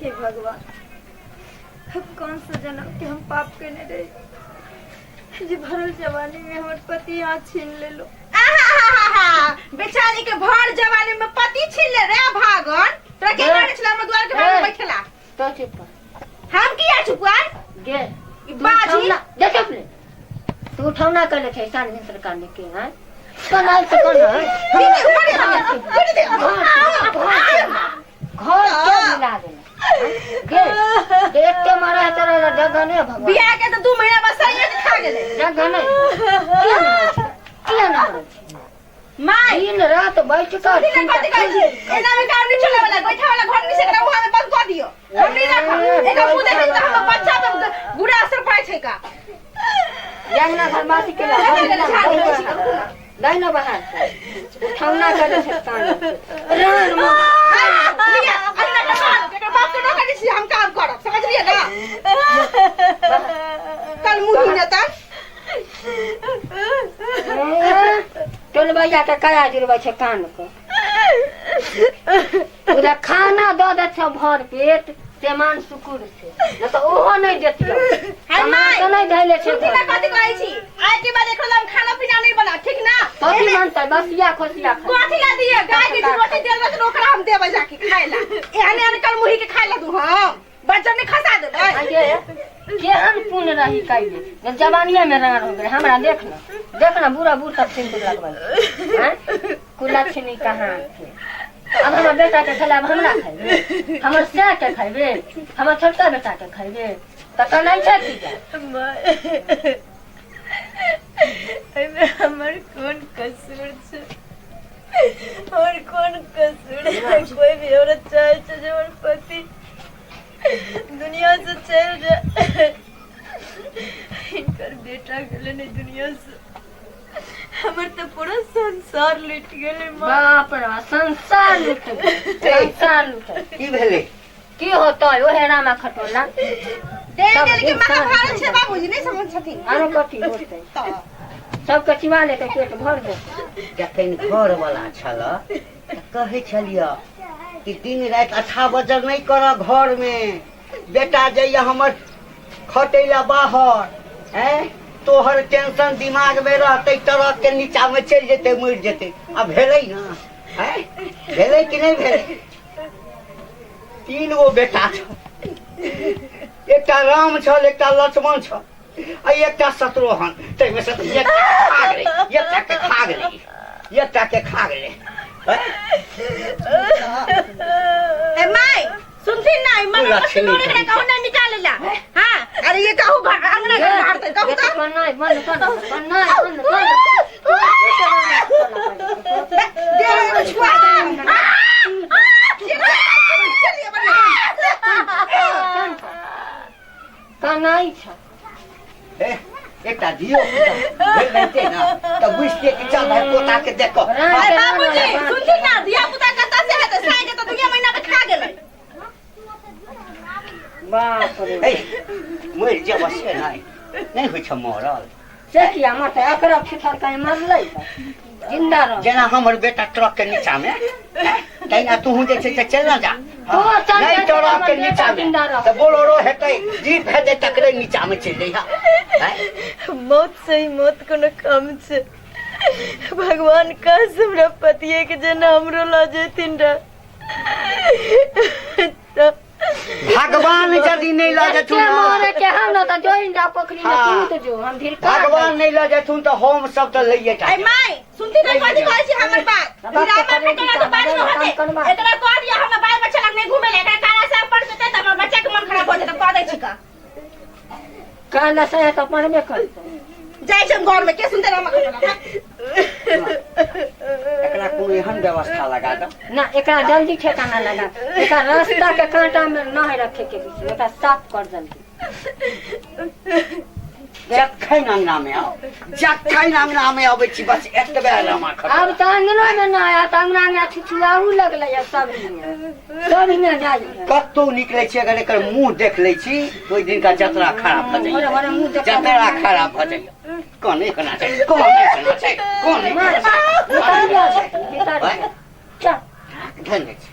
हे भगवान, हम कौन सा जन्म के हम पाप केने रही जे भरल जवानी में हमर पति यहाँ छीन लेलो। आहाहाहा, बेचारी के भर जवानी में पति छीन ले रे भागन। तोरा के कहने छला हमर दुआर के बाहर ए। बैठेला? तो चुप कर। हम किया चुपवार? गे ई बाजी। देख अपने तू उठौना कर ले छै साँझ भिनसर काने के हैं कनाल से कोन है घर के मिला देना गे देख के मारा है तेरा जगह नहीं भगवान। बियाह के तो 2 महीना बाद सही के खा गेले। जगह नहीं किया ना माय दिन रात बैठ कर सुनती ना कथी कहै छी? एना में काम नहीं चले वाला, गोइठा वाला घर नहीं से एकरा वहां में बंद कऽ दियौ। हम नहीं राखब। एकर मुंह देखै छी तऽ हमर बच्चा पर बुरा असर पड़ै छै का। जंगना घर मासी के नहीं ना बाहर उठौना करे छै कान रान माँ। लिया, अंगना के बाहर, एकर बाप के नौकरी छी, हम काम करब, समझलियै ना? कल मुँह ही नेता। टोलबैया के कया जुड़बै छै कान के उधर खाना दऽ दै छौ भर पेट सेमान सुकुर से नहि तऽ ओहो नहि देतियौ। हाय सामान माय। तऽ नहि धैले छै सुनती ना घरमे। कथी कहै छी? आइ के बाद एकरा हम खाना पीना नहीं बना, ठीक ना? कथी मानतै बसिया खोसिया खाइ। कथी ला दिए? गाय के जे रोटी देल रहत ओकरा हम देबै जाके खाय ला। एहन एहन कल मुही के खाय ला दू हम। बच्चा नहीं खसा देबै। आगे केहन पुण्य रही कैले जब जवानिया में राड़ हो गेलै। हमरा देख न देख न बुढ़ा बूढ़ तक सिंदूर लगबै हैं कुलक्षणी कहाँ के। अब हमर बेटा के खेला अब हमरा खैबे, हमर सै के खैबे, हमर छोटका बेटा के खैबे तऽ कनै छै की जा? एहिमे हमर कोन कसूर छै? हमर कोन कसूर है? कोई भी औरत चाहे छै जे हमर पति दुनिया से चलि जाए। हिनकर बेटा गेलै ने दुनिया से, हमर तऽ पूरा संसार लुटि गेलै माँ। बाप रे बाप, संसार लुटि गेलै, संसार लुटि गेलै। की भेलै? की होतै ओहे रामा खटोला दे सब देल के इंसान महाभारत छै बाबूजी नहीं समझ छथिन। आरो कथी होतै? तऽ सबके चिबा लेतै पेट भर देतै। जखन घरवला छल तऽ कहै छलियै कि दिन राति अच्छा बजर नहि कर घरमे, बेटा जइया हमर खटैला बाहर, हैं तोहर टेंशन दिमागमे रहतै, ट्रक के नीचामे चलि जेतै मरि जेतै। आ भेलै ने? हैं भेलै कि नहि भेलै? 3 गो बेटा छल, एकटा राम छल, एकटा लक्ष्मण छल आ एकटा शत्रुघ्न। ताहिमे से तऽ एकटा खा गेलै, एकटा के खा गेलै, एकटा के खा गेलै। ए my सुनथिन ना, ई मगर लक्ष्मी मस्त एकरा कहू ना निकालेला। हां अरे ये कहू घर अंगना घर मारतै कहू तऽ। कन्नाइ बंद कर, कन्नाइ बंद कर। दे रे छुआ दे। कन्नाइ छ। ए, एकटा धियो पुता भेल रहितै ने तऽ बुझतियै कि चल भाइ पोता के देखो। अरे बाबूजी सुनथिन ना, धिया पुता कतऽ से हेतै? साँझ के तऽ 2 महीना में खा गेलै। बाप रे। ए, मरि जेबऽ से नहि नहि होइ छै मरल। से किया मरतै? एकरा छिथर कहीं मरलै तऽ जिंदा रह। जेना हमर बेटा ट्रक के नीचा में तहिना तूहू जे छै से चलि ना जा। तू चल नहि जा, ट्रक हमर के बेटा नीचा में जिंदा रह। तऽ बोलेरो हेतै जीप हेतै तकरे नीचा में चलि जइहा। आँय? मौत से ही मौत कोनो कम छै। भगवान काश हमरा पतिये के जेना हमरो लऽ जेथिन रह। भगवान यदि नहीं लऽ जेथुन के मारे के हम न तऽ जोइन जा पोखरी में हाँ। कूद जो हम भिरका भगवान नहीं लऽ जेथुन तऽ हम सब तऽ लइए टा ए my सुनती ना कथी कहै छी हमर बात? बाप रामा के खटोला तऽ बाज में होतै। एकरा कह दिअ हमर बाल बच्चा लग नहीं घुमे ले, एकरा कारा से पड़ जेतै तऽ हमर बच्चा के मन खराब भऽ जेतै, कह दै छी का। कहला से तऽ पढ़बे करतै। जाइ छै घर में के सुनते रामा खटोला? एकरा कोनो एहन व्यवस्था लगा दऽ ना एकरा जल्दी ठेकाना लगा, एकरा रास्ता के कांटा में न है रखे के बीच में, एकरा साफ कर जल्दी। जखन अंगना में आउ, जखन अंगना में अबै छी बस एतबे रामा खटोला। आब तऽ अंगना में न आयत, अंगना में छुछुआरू लगलै या सब हियाँ सब हियाँ जाइ है। कतौ निकलै छी अगर एकर मुँह देख लै छी ओहि दिनका जतरा खराब भऽ भोरे भोरे मुँह जाइए, देखा जतरा खराब भऽ जाइए। कने केना छै, कने केना छै, कने केना छै। उतार दियौ, उतार दियौ। चल। धन्य छै।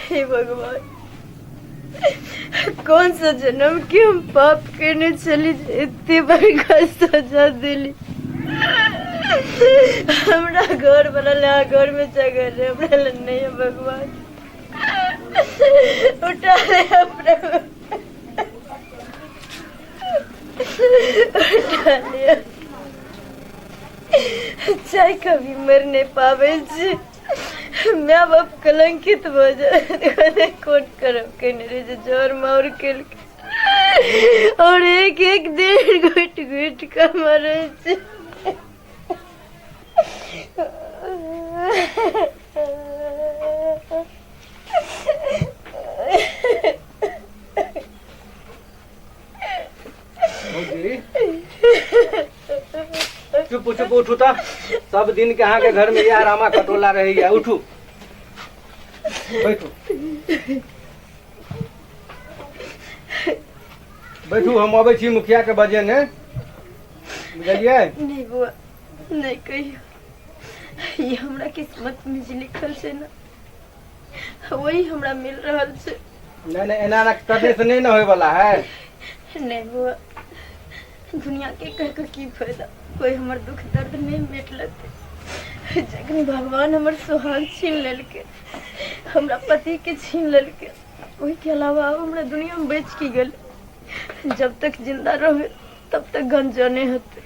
हे भगवान, कौन सा जन्म के हम पाप करने चली, इतनी बड़का सजा दिली। हमरा घर बनल है, घर में जगह रहे हमरा ला नहीं है भगवान, उठा ले अपने, उठा लिया। चाहे कभी मर नहीं पावे जी, मैं बाप कलंकित हो जाए। कौन करब के रे जोर मार के और एक एक दिन घुट घुट के मरे छी। चुप चुप उठू त, सब दिन के अहाँ के घर में यह रामा कटोला रहैया। उठू बैठू बैठू, हम अबै छी मुखिया के बजेने, बुझलियै? नहीं बुआ, नहीं कहियो, ये हमरा किस्मत में जे लिखल छै ना वही हमरा मिल रहल छै। नहीं नहीं, एना करने से नहीं ना होय वाला है। नहीं बुआ, दुनिया के कह के की फायदा, कोई हमर दुख दर्द नहीं मेटलते। जखन भगवान हमर सुहाग छीन लेलके, हमरा पति के छीन लेलके, ओहि के अलावा अब हमरा दुनिया में बच की गेल। जब तक जिंदा रहे तब तक गंजने होते।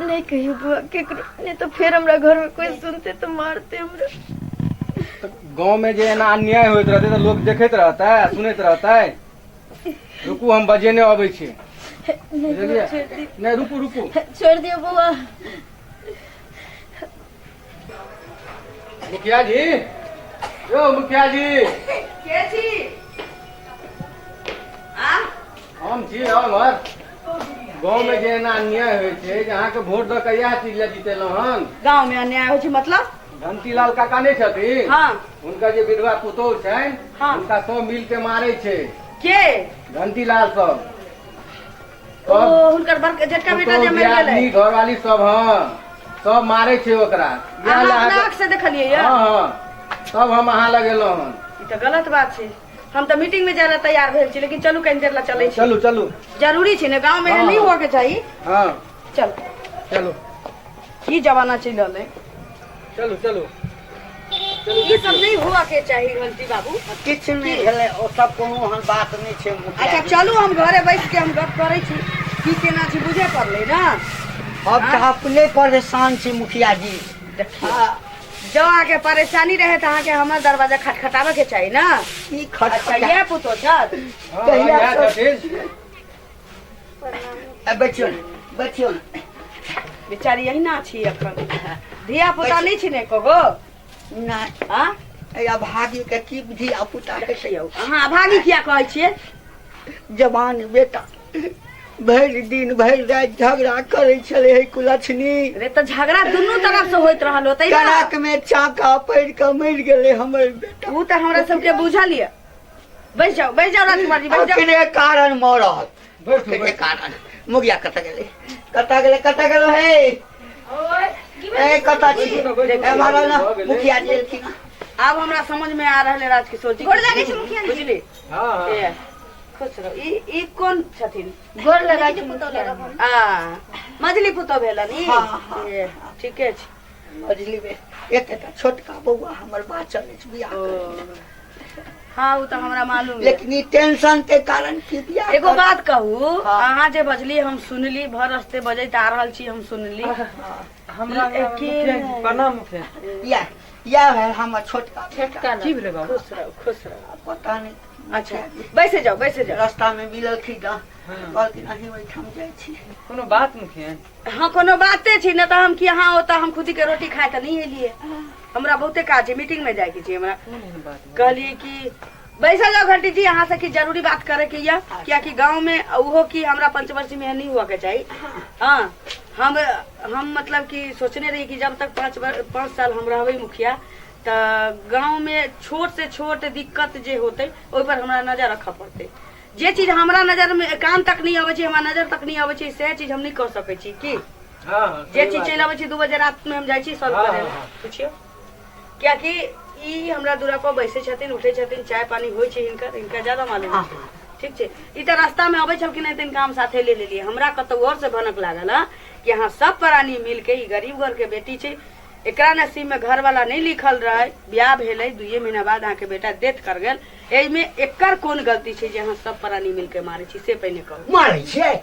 नहीं कहियो बुआ केकरो, नहीं तो फिर हमरा घर में कोई सुनते तो मारते हमरा। गाँव में जे एना अन्याय होइत रहते तो लोग देखैत रहता है, सुनैत रहता है। रुकू, हम बजेने अबै छी। नहीं रुकू रुकू, छोड़ दियो बुआ। मुखिया जी, यो मुखिया जी, के छी? आ हम छी हमर गाँव में जे एना अन्याय होइ छै जे अहाँके वोट दऽ के इएह चीज लए जीतेलहुँ हन। गाँव में अन्याय होइ छै मतलब? घंटीलाल काका नहि छथिन? हाँ। हुनका जे विधवा पुतोहु छनि, हाँ। हुनका सब मिल के मारै छै। के? घंटीलाल सब। ओ हुनकर बड़का जेठका बेटा जे मरि गेलै, घरवाली सब, हाँ सब मारै छै ओकरा। अहाँ आँख से देखलियै? हाँ हाँ, तब हम अहाँ लग एलहुँ हन। ई तऽ गलत बात छै। हम तऽ मीटिंग में जाय ला तैयार भेल छी, लेकिन चलू कनी देर ला चलै छी। चलू चलू, जरूरी छै ने, गाँव में एहन नहीं हुआ के चाही। हाँ चल चलू, की जमाना चलि रहलै। चलू चलू, ई सब नहीं हुआ के चाही घंटी बाबू। किछु नहि भेलै, ओ सब कोनो ओहन बात नहि छै। अच्छा चलू, हम घरे बैस के हम गप करै छी, की केना छी बुझे पड़लै ना। हम तऽ अपने परेशान छी मुखिया जी। देखियौ, जँ अहाँके परेशानी रहे तऽ अहाँके हमर दरवाजा खटखटाबऽ के चाही ना। की अच्छा खटखटा इएह पुतोह छथि? हाँ, इएह छथिन। बैठियौ ने, बैठियौ ने। बेचारी अहिना छी एखन, धिया पुता नहि छी ने एको गो? नहि। आ अभागी के की धिया पुता हेतै? देखियौ, अहाँ अभागी किया कहै छियै? जवान बेटा भरि दिन भरि राति झगड़ा करै छलै हे कुलक्षणी। रे तऽ झगड़ा दुनू तरफ से होइत रहल होतै ना। कड़ाक में चाका पड़ि कऽ मरि गेलै हमर बेटा। ओ तऽ हमरा सबके बुझल यऽ। बैस जाउ बैस जाउ राजकुमार जी, बैस जाउ। अपने कारण मरल, बैठू अपने कारण। मुगिया कतऽ गेलै, कतऽ गेलै, कतऽ गेलै हे? ए कतऽ छी? ए महाराज ना, मुखिया जी एलखिन। आब हमरा समझ में आ रहल है राजकिशोर जी। गोर लागै छी मुखिया जी। बुझली? हाँ हाँ। ए, खुश रहो। ई कोन छथिन? गोर लगा छी मुखिया जी। आ मझली पुतोह भेलनि ई? हाँ, हाँ। ए, ठीके छै। मझली में एतेटा छोटका बौआ हमर बाँचल अछि बियाह ओ करै। हाँ, ओ तऽ हमरा मालूम है। लेकिन ई टेंशन के कारण की बियाह एगो बात कहू, हाँ। अहाँ जे बजली हम सुनली, भर रस्ते बजैत आ रहल छी हम सुनली। हमरा के मुखिया जी प्रणाम। मुखिया इएह इएह है हमर छोटका बेटा। की भेलै बाबू? खुश रहो खुश रहो। पता नहीं। अच्छा बैसे जाओ बैसे जाओ। रास्ता में मिललखिन तऽ कहलखिन अहीं ओहिठाम जाइ छी। कोनो बात मुखिया? हाँ कोनो बाते छी न तऽ हम कि अहाँ ओतऽ हम खुद के रोटी खाए तऽ नहीं एलियै। हमरा बहुते काज छै, मीटिंग में जाय के छै हमरा। कोन एहन बात? कहलियै कि बैसा जाओ घंटी जी, अहाँ से कि जरूरी बात करे के या, कियाकि गांव में ओहो कि हमरा पंचवर्षीय में नहीं हुआ के चाही। हाँ हम मतलब कि सोचने रही कि जब तक 5 साल हम रहबै मुखिया त तऽ गाँवमे छोट से छोट दिक्कत जे होतै ओहि पर हमरा नजर रखऽ पड़तै। जे चीज हमरा नजर मे कान तक नहि अबै छै, हमरा नजर तक नहि अबै छै, सएह चीज हम नहि कऽ सकै छी की? हँ हँ, जे सही चीज बात चलि अबै छै 2 बजे रातिमे हम जाइ छी सॉल्व हँ, करै हँ, लए। हँ। पुछियौ, कियाकि ई हमरा दूरा पर बैसै छथिन, उठै छथिन, चाय पानी होइ छै हिनकर, हिनका ज्यादा मालूम छै। ठीक छै, ई तऽ रास्तामे अबै छलखिन हँ तऽ हिनका हम साथे ले लेलियै। हमरा कतौ और से भनक लागल हँ कि अहाँ सब प्राणी मिलके, ई गरीब घर के बेटी छै, एकरा नसीब में घर वाला नहीं लिखल रहे, ब्याह भेलै 2 महीना बाद अहाँके बेटा डेथ कर गेल, एहिमे एकर कोन गलती छै जे अहाँ सब प्राणी मिलके मारै छी, से पहिने कहू। मारै छियै?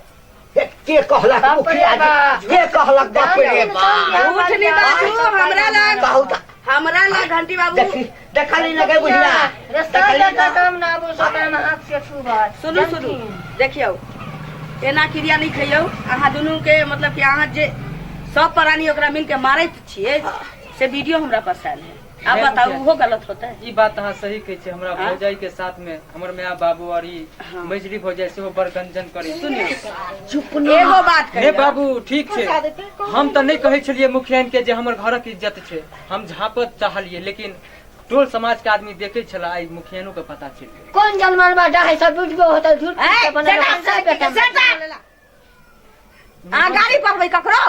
हे, के कहलक बाप रे मुखिया जी? बाप। के कहलक? बाप रे बाप। झूठ नहीं बाजू, हमरा लग कहू तऽ हमरा लग घंटी बाबू देखी देखली लगे बुझिया रे देखली सब ना। काम ना आबो सब काम हाथ से छूबत। सुनू सुनू, देखियौ एना क्रिया नहीं खइयौ अहाँ दुनू के, मतलब कि अहाँ जे सब प्राणी ओकरा मिल के मारैत छियै से वीडियो हमरा पास आयल है। आब हे बताउ मुखिया। ओहो गलत होता है? ई बात अहाँ सही कहै छियै। हमरा हाँ? भौजाई के साथ में हमर माय बाबू और ई हाँ। मजरी भौजाई सेहो बड़ गंजन करै छै। सुनियौ चुप ना। एगो बात हे कहियौ बाबू, ठीक छै, हम तऽ नहि कहै छलियै मुखियान के जे हमर घरक इज्जत छै, हम झाँपत चाहलियै, लेकिन टोल समाज के आदमी देखै छला, आइ मुखियानो के पता चलि गेल। कोन जनमरबा डाहे सब बुझबो होतै झूठ ए, के बनल सेटा, सब बेटा। सेटा। अहाँ गाड़ी पढ़बै ककरो?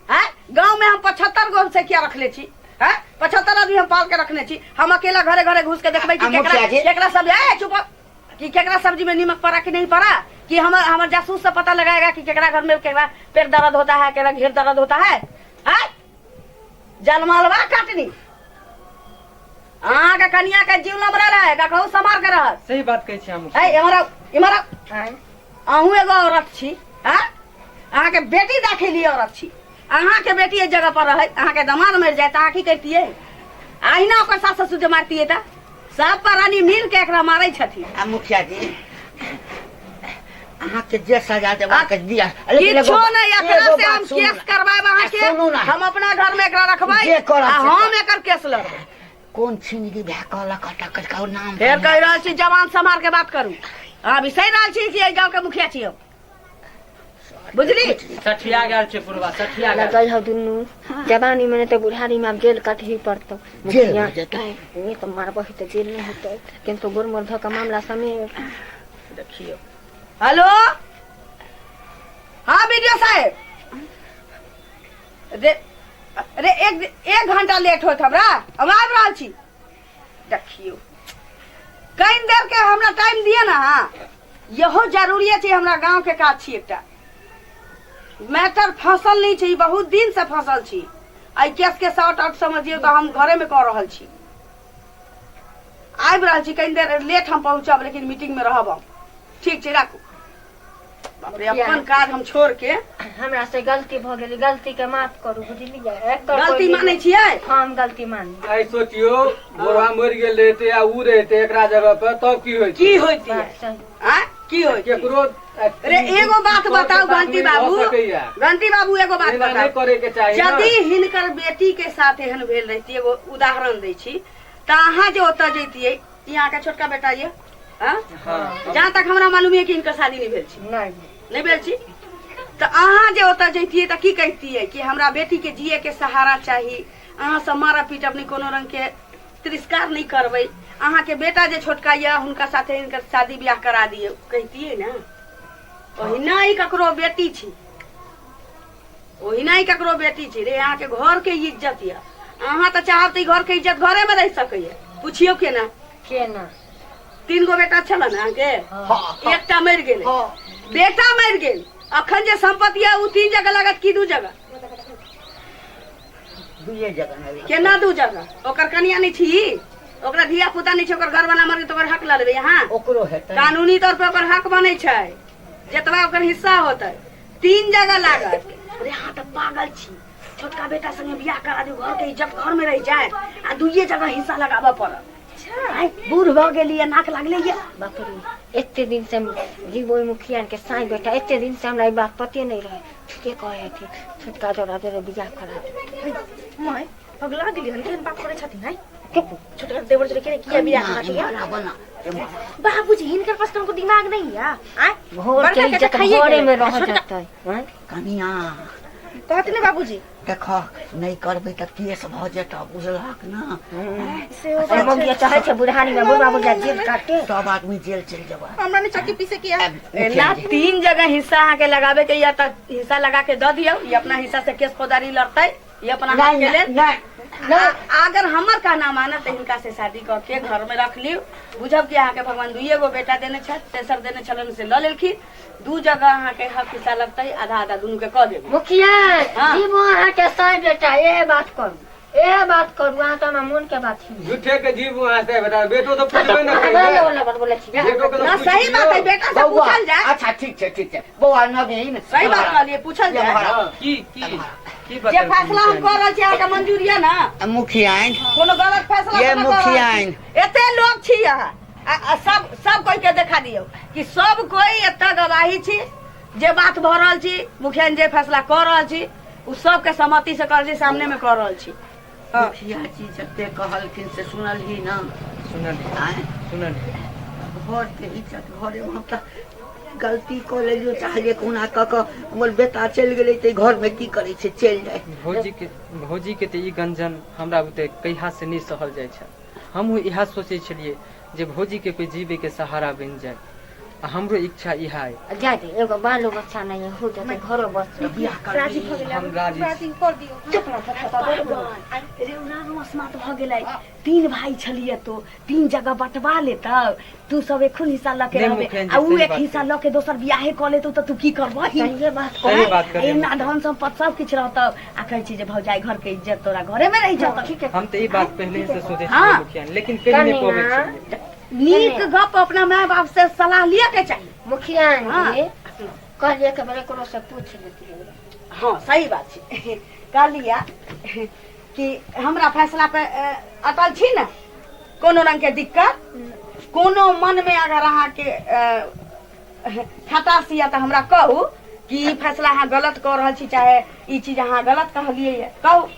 हैं, गाँव में हम 75 गो से किया रखले छी? हैं, 75 आदमी हम पाल के रखने छी। हम अकेला घरे घरे घुस के देखबै कि आ, केकरा मुखिया जी। केकरा सब्जी, ए चुप, कि केकरा सब्जी में नीमक पड़ा कि नहीं पड़ा, कि हमर हमर जासूस से पता लगाएगा कि केकरा घर में केकरा पेट दर्द होता है, केकरा घेर दर्द होता है। हैं, जलमलवा काटनी अहाँ के कनिया के जीव लमरल है, ककरो समार के रहत। सही बात कहै छी हम। ए एम्हर आउ, एम्हर आउ। आँय। अहूँ एगो औरत छी, हाँ? अहाँके बेटी दाखिली औरत छी, अहाँके बेटी एहि जगह पर रहै, अहाँके दामाद मरि जाय तऽ अहाँ की करितियै? अहिना ओकर सास ससुर जे मारतियै। तऽ सब प्राणी मिल के एकरा मारै छथिन। आ मुखिया जी, अहाँके जे सजा देबाक दिया, लेकिन एगो किछो नहि, एकरा एगो से बात हम सुनू केस ना। करवाएब अहाँके। सुनू ना। हम अपना घर में एकरा रखबै जे करब आ से हम करब। एकर केस लड़बै। कोन छिनगी भए कहलक अटक के नाम? फेर कहि रहल छी, जवान समार के बात करू। अहाँ बिसरि रहल छी कि एहि गाँव के मुखिया छी हम, बुझली? सठिया गेल छै बुढ़वा, सठिया गेल। लगल हौ दुनू जवानी में, तऽ बुढ़ारी में आब जेल कटही पड़तौ। जेल मुखिया भऽ जेतै? ओ तऽ मारबही तऽ जेल नहि होतौ, किन्तु गोर मोर धऽ कऽ मामला समेट। देखियौ। हेलो, हाँ बीडीओ साहेब, रे रे एक एक घंटा लेट होत हमरा, हम आबि रहल छी। देखियौ कनि देर के हमरा टाइम दिअ ना। हाँ, इहो जरूरी छै, हमरा गाँव के काज छी, एकटा मैटर फंसल नहीं छै, ई बहुत दिन से फंसल छी। एहि केस के शॉर्ट आउट समझियौ तऽ हम घरे में कऽ रहल छी। आबि रहल छी, कनि देर लेट हम पहुँचब, लेकिन मीटिंग में रहब हम। ठीक छै, राखू। बाप रे, अपन काज हम छोड़ के। हमरा से गलती भऽ गेलै, गलती के माफ करू, बुझलियै? एकर गलती कोइ मानै छियै? हम गलती मानी। आइ सोचियौ, बुढ़वा मरि गेल रहितै आ ऊ रहितै एकरा जगह पर तब की होइत? की होइतियै? बात सही। आँय, की होइतियै? केकरो रे एगो बात बताउ घंटी बाबू, घंटी बाबू, एगो बात एना नहि बताउ, करे के चाही ना। यदि हिनकर बेटी के साथ एहन भेल रहिती, एगो उदाहरण दै छी, तऽ अहाँ जे ओतऽ जैतियै, ई अहाँके छोटका बेटा ये, हाँ? हाँ। जहाँ तक हमरा मालूम ये कि हिनकर शादी नहि भेल छी। नहि। नहि भेल छी, तऽ अहाँ जे ओतऽ जैतियै तऽ की कहितियै? कि हमरा बेटी के जिए के सहारा चाही, अहाँ सब मारब पीटब नहि, कोनो रंग के तिरस्कार नहि करबै, अहाँके बेटा जे छोटका यऽ हुनका साथे हिनकर शादी बियाह करा दियौ, कहितियै ने? ओहिना ही ककरो बेटी छी, ओहिना ही ककरो बेटी छी। रे अहाँके घर के इज्जत यऽ, अहाँ तऽ चाहब तऽ ई घर के इज्जत घरे में रहि सकैया। पुछियौ केना? केना? 3 गो बेटा छल ने अहाँके? हाँ। एकटा मरि गेल। हाँ। बेटा मरि गेल, अखन जे संपत्ति है ओ 3 जगह लागत कि 2 जगह? दुइये जगह ने। केना 2 जगह? ओकर कनिया नहीं छी, ओकरा धिया पुता नहीं छै, ओकर घर वाला मर गेल तऽ ओकर हक लऽ लेबै अहाँ? ओकरो हेतै। कानूनी तौर पे ओकर हक बनै छै, जतबा ओकर हिस्सा होतै, 3 जगह लागत। अरे अहाँ तऽ पागल छी, छोटका बेटा संगे बियाह करा दियौ, घर के इज्जत घर में रहि जाए आ 2 जगह हिस्सा लगाबऽ पड़त। आँय, बूढ़ भऽ गेलियै, नाक लागले ये। बाप रे, एते दिन से जीवो मुखिया के साई बेटा, एते दिन से हमरा ई बात पते नहीं रहे। ठीके कहै हथिन, छोटका जोड़ा जोड़े बियाह करा दे। माय, पगला गेली हन? केहन बात करै छथिन है? चुप। छोटका देवर जोड़े के किया बियाह करा दिया? बना बना बाबूजी, हिनकर पास कनको दिमाग नहीं या? आय, घर बड़का के के तऽ इज्जत खाइए घरे गेलै। में रह छोटका जतै। आँय? कनिया कहथिन ने बाबूजी। देख नहि करबै तऽ केस भऽ जेतऽ, बुझलहक ना? से मम्मी चाहे छै बुढ़ारी में बुढ़वा बुढ़िया जेल काटे, सब आदमी जेल चलि जेबै। हमरा नहीं चक्की पीसे के ना 3 जगह हिस्सा अहाँ के लगाबे के या तऽ हिस्सा लगा के दऽ दियौ, ई अपना हिस्सा से केस फौजदारी लड़तै, ई अपना हाथ के लेल। अगर हमर कहना मानब तऽ हिनका से शादी कऽ के घर में रख लियौ। बुझब कि अहाँके भगवान 2 गो बेटा देने छथि, तेसर देने छलनि से लऽ लेलखिन। 2 जगह अहाँके हक हिस्सा लगतै, आधा आधा दुनू के कऽ देबै। मुखिया जीवो अहाँके 100 बेटा, इहे बात करू, इहे बात करू, अहाँ तऽ हमरा मोन के बात छी। झूठे के जीव अहाँ से बेटा, बेटो तऽ पुछबै ने कहियो। ना सही बात है, बेटा से पूछल जाए। अच्छा ठीक छै, ठीक छै बौआ नवीन, सही बात कहलिए, पूछल जाए। की की की जे फैसला हम कर रहल छी अहाँके मंजूर ये ना? मुखियाइन कोनो गलत फैसला ये मुखियाइन एते लोग छी अहाँ, सब सब कोई के देखा दियौ कि सब कोई एतऽ गवाही छी, जे बात भऽ रहल छी मुखियाइन जे फैसला कऽ रहल छी ओ सबके सहमति से कर रहल छी, सामने में कऽ रहल छी। मुखिया जी जते कहलखिन से सुनलही ना? सुनलियै, सुनलियै। घर के इज्जत घरे हम तऽ गलती कऽ लेलियो, चाहलियै कहुना कऽ कऽ हमर बेटा चलि गेलै तऽ घर में की करै छै, चलि जाइ। भौजी के तऽ ई गंजन हमरा बुते कहिया से नहि सहल जाइ छै। हमहूँ इएह सोचै छलियै जे भौजी के कोई जीवे के सहारा बनि जाए, आ हमरो इच्छा इएह है। जाय दे, एगो बालो बच्चा नहीं हो जेतै, घरो बस बियाह कर राजी भऽ गेलै, हम राजी राजी कर दियौ। चुप रह, रे उना भऽ गेलै, 3 भाई छलियै तो 3 जगह बंटवा लेतौ, तू सब एखन हिस्सा लऽ के रहबे आ उ एक हिस्सा लऽ के दोसर बियाहे कऽ लेतौ तऽ तू की करबही? सही बात सही बात कहलियै। एना धन सम्पत्ति सब किछु रहतौ आ कहै छी जे भौजाई घर के इज्जत तोरा घरे में रहि जेतौ। ठीक है, हम तऽ ई बात पहले से सोचै छलियै मुखिया, लेकिन कहि नहि पबै छलियै। नीक गप अपना माय बाप से सलाह लिअ के चाही। मुखिया जी कहलियै के बेर ककरो से पूछ लेतियै। हाँ सही बात छै, कहलियै कि हमरा फैसला पे अटल छी ने, कोनो रंग के दिक्कत कोनो मन में अगर अहाँके खटास यऽ तऽ हमरा कहू कि ई फैसला अहाँ गलत कऽ रहल छी, चाहे ई चीज अहाँ गलत कहलियै, कहू।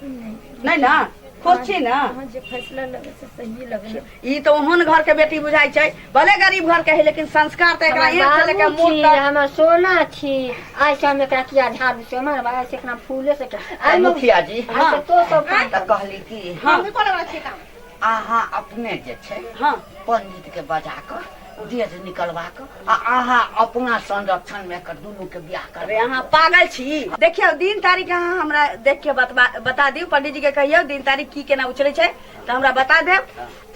नहीं ना? खुश छी ना? जे फैसला लगे से सही लगे। ई तो ओहन घर के बेटी बुझाइ छै, भले गरीब घर के है लेकिन संस्कार तऽ एकरा एक से लेके मूल तक। हमर सोना छी, आइ से हम एकरा किया झाड़ू से मारब, आइ से एकरा फूले से आइ मुखिया जी हां तो सब तऽ कहली कि हम करे वाला छी काम। अहाँ अपने जे छै हां पंडित के बजा कऽ डेट निकलवा कऽ आ अहाँ अपना संरक्षण में एकर दुनू के बियाह करबै। अहाँ पागल छी? देखियौ दिन तारीख अहाँ हमरा देख के बता दियौ, पंडित जी के कहियौ दिन तारीख की केना उछलै छै तऽ हमरा बता देब।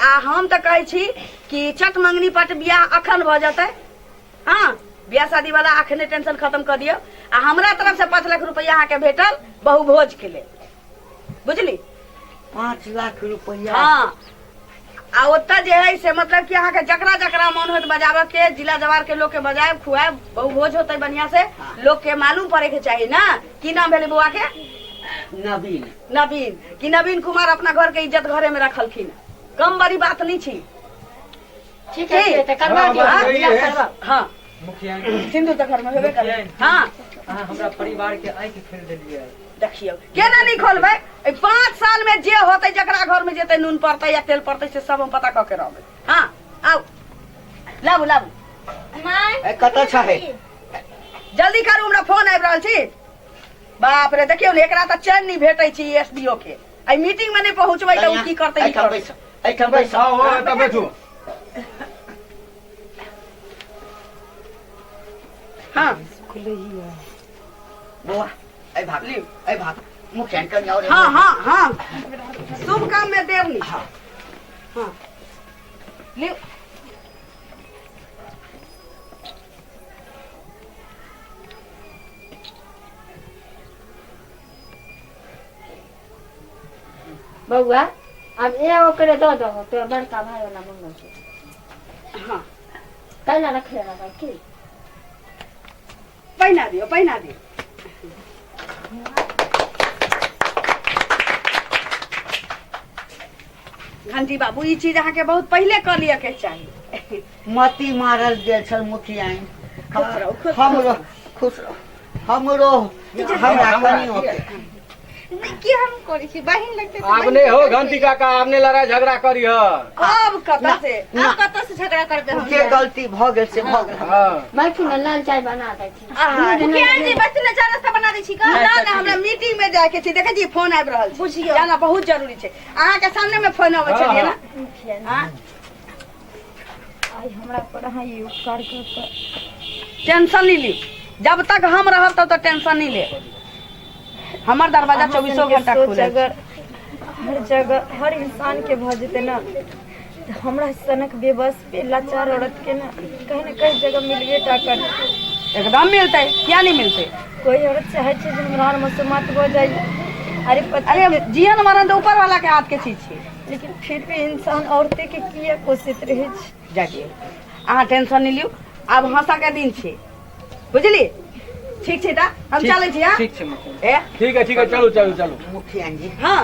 आ हम तऽ कहै छी कि चट मंगनी पट बियाह अखन भऽ जेतै। हाँ बियाह शादी वाला अखने टेंशन खत्म कऽ दियौ। आ हमरा तरफ से 5 लाख रुपया अहाँके भेटल बहु भोज के लेल, बुझली? 5 लाख रुपया? हाँ। आ ओतऽ जे है से मतलब कि अहाँके जकरा जकरा मन होत बजाबऽ के, जिला जवार के लोग के बजायब खुआयब, बहु भोज होतै बढ़िया से। लोग के मालूम पड़े के चाही ना की नाम भेलै बौआ के? नवीन। नवीन, कि नवीन कुमार अपना घर के इज्जत घरे में रखलखिन, कम बड़ी बात नहीं छी। ठीक है तऽ करवा दियौ। हाँ मुखिया सिंदूर तऽ घर में हेबे करै। हाँ अहाँ हमरा परिवार के आँखि खोलि देलियै। देखियौ केना नहीं खोलबै, 5 साल में जे होतै जकरा घर में जेतै नून पड़तै या तेल पड़तै से सब हम पता कऽ के रहबै। हाँ आउ लाबू लाबू। कतऽ छै? जल्दी करू, हमरा फोन आबि रहल छी। बाप रे देखियौ ने एकरा तऽ चैन नहि भेटै छै एस डी ओ के, एहि मीटिंग में नहि पहुँचबै तऽ ओ की करतै। एहिठाम बैस। आउ एतऽ बैठू। हाँ बौआ एहि भाग एहि भाग मुखिया कनि और। हाँ हाँ हाँ शुभ काम में देर नहीं। हाँ हाँ लियो। बौआ अब ए ओकरे दऽ दहो तो बड़का भाई वाला मंगलसूत्र। हाँ कैला रखले रहबै की? पहिना दियौ, पहिना दियौ। घंटी बाबू ई चीज अहाँके बहुत पहिले कऽ लिअ के चाही। मती मारल गेल छल मुखिया। हमरो खुश रहो, हमरो हमरा कनियो के की हम करै छी बहिन लगते। आब नहीं हो घंटी काका, आब नहीं लड़ाई झगड़ा करिह। आब कतऽ से, आब कतऽ से झगड़ा करबै हम? जे गलती भऽ गेल से भऽ गेल। हां बैठू ने, लाल चाय बना दै छी। मुखिया जी बैठू ने, चाय नाश्ता बना दै छी का? ना ना हमरा मीटिंग में जाय के छै, देखै छी फोन आबि रहल छै। बुझियौ। जाना बहुत जरूरी छै। अहाँ के सामने में फोन अबै छलियै ना? मुखिया जी, हाँ? आइ हमरा पर अहाँ ई उपकार कऽ कऽ टेंशन नहीं ली, जब तक हम रहब तब तक टेंशन नहीं ले। हमर दरवाजा अहाँ 24 सनके घंटा सोच खुलल छै। अगर हर जगह हर इंसान के भऽ जेतै ना, तऽ हमरा सनक बेबस बे लाचार औरत के ना कहीं न कहीं जगह मिलबे टा करतै। एकदम मिलतै, किया नहीं मिलतै? कोई औरत चाहे छै जे हमरा आर मसोमात भऽ जाइ। अरे पति अरे जीवन मरण तऽ ऊपर वाला के हाथ के चीज छै। लेकिन फिर भी इंसान औरते के किया कोशिश रहै छै? जा दियौ, अहाँ टेंशन नहीं लियौ, आब हंसा के दिन छै, बुझली? ठीक छै तऽ हम चलै छी। हाँ? ठीक छै मुखिया। ए ठीक है ठीक है, चलू चलू चलू। मुखिया जी, हाँ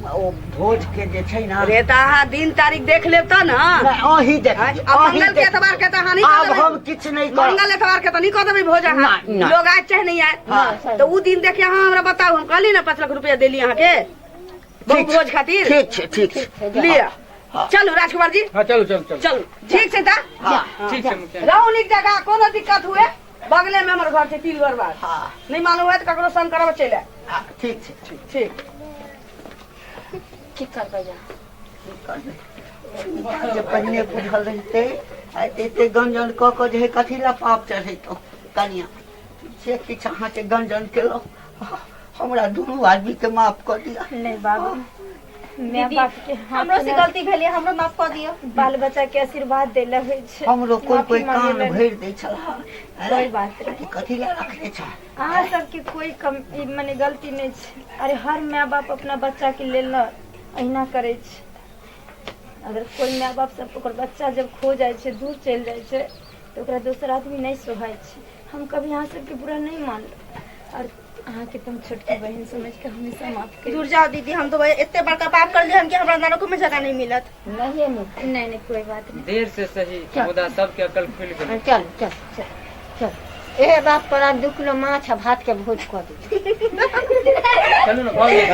ओ भोज के जे छै ना, अरे तऽ अहाँ दिन तारीख देख लेब तऽ ना। अहीं देख आँय, लियौ, आ अहीं मंगल के देख एतवार के तऽ अहाँ नहीं कऽ आब देबै। हम किछु नहि करब। मंगल एतवार के तऽ नहीं कऽ देबै भोज अहाँ। ना, ना। लोग आयत चाहे नहीं आयत। हाँ। तऽ उ दिन देखिए अहाँ हमरा बताउ। हम कहली ना 5 लाख रुपया देली अहाँके बहु ठीक छै, भोज खातिर। ठीक छै ठीक छै। लिअ, चलू राजकुमार जी। हाँ चलू चलू चलू। चलू, ठीक छै तऽ। हाँ। ठीक छै मुखिया। रहू नीक जगह, कोनो दिक्कत हुए बगले में हमर घर छै, 3 घर बाद। हाँ। नहीं मालूम हुए तऽ ककरो संग करब चलि आयब। हाँ, ठीक छै ठीक। ठीक। की करबै जा? जे पहिने बुझल रहितै, आइ एते गंजन कऽ कऽ जे कथी लए पाप चढ़ैतहुँ। कनिया, से किछु अहाँके गंजन केलहुँ, हमरा दुनू आदमी के माफ कऽ दिअ। नहीं बाबू, माय दीदी, बाप के हाथ हमरो से मे गलती भेलै, हमरो माफ कऽ दियौ। बाल बच्चा के आशीर्वाद देले होइ छै। हमरो कोई माफी कोई मांगे कान लए भरि दै छल। कोई बात नहीं। कथी लए रखने छ? अहाँ सबके कोई कम ई मने गलती नहीं छै। अरे हर माय बाप अपना बच्चा के लेल न अहिना करै छै। अगर कोई माय बाप सब ओकर बच्चा जब खो जाइ छै, दूर चलि जाइ छै, तऽ ओकरा दोसर आदमी नहीं सोहाइ छै। हम कभी अहाँ सबके बुरा नहीं मानलहुँ, और अहाँके तऽ हम छोटकी बहिन समझ के हमेशा माफ करी। दूर जाओ दीदी, हम तो एते बड़का पाप कर हम कि हमरा नरको में जगह नहीं मिलत। नहीं नहीं। नहीं नहीं, कोई बात नहीं। देर से सही मुदा सबके अकल खुलि गेलै। चल चल चल चल, ए बाप तोरा 2 किलो माछ आ भात के भोज कऽ दे। चलू ना, भऽ गेल।